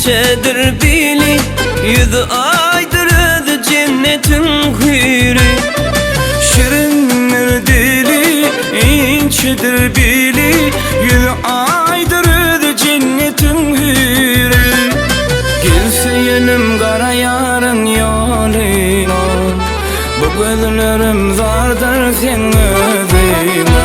Inçedir bili, ýüzi aýdyr özi jennetiň hüýri. Şirindir dili, inçedir bili, Ýüzi aýdyr özi jennetiň hüýri. Gel söýelim gara ýaryň ýolyna, Bu gözlerim zardyr seň özüňe.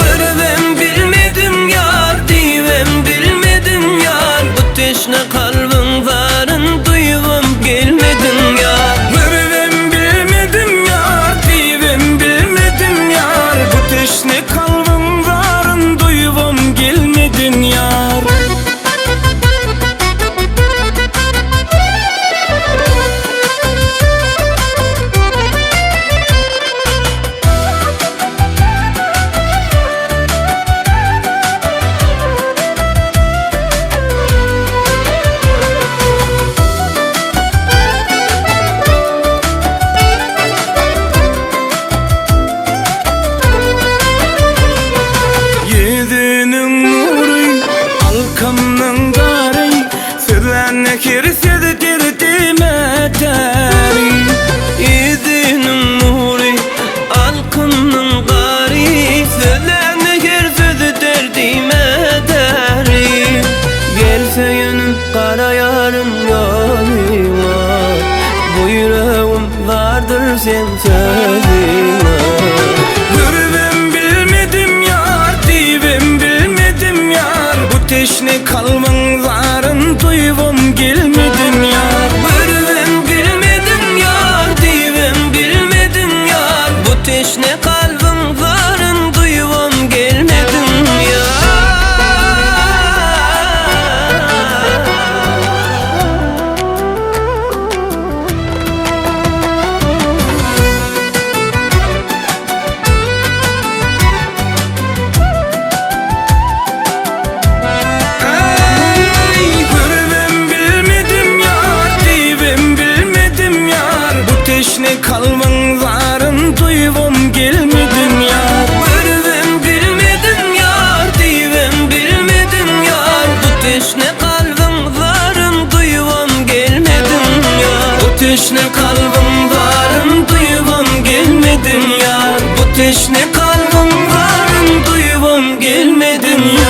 Görübem bilmedim ýar, diýibem bilmedim ýar, Bu teşne kalbyň zaryn duýubam gelmediň ýar. Görübem bilmedim ýar, diýibem bilmedim ýar, Bu teşne kalbyň zaryn duýubam gelmediň ýar. Ýüzüniň nury, alkymnyň gary, Sözlände her sözi derdime täri. Ýüzüniň nury, alkymnyň gary, Sözlände her sözi derdime däri. Gel söýenim gara ýaryň ýolyna, Bu ýüregim zardyr seň sözüňe. Görübem bilmedim ýar, diýibem bilmedim ýar, Bu teşne kalbyň zaryn duýubam gelmediň ýar. Görübem bilmedim ýar, diýibem bilmedim ýar, Bu teşne kalbyň zaryn duýubam gelmediň ýar. Aý, görübem bilmedim ýar, diýibem bilmedim ýar, Bu teşne kalbyň zaryn duýubam gelmediň ýar. Görübem bilmedim ýar, diýibem bilmedim ýar, Bu teşne kalbyň zaryn duýubam gelmediň ýar. Bu teşne kalbyň zaryn duýubam gelmediň ýar. Bu teşne kalbyň zaryn duýubam gelmediň ýar.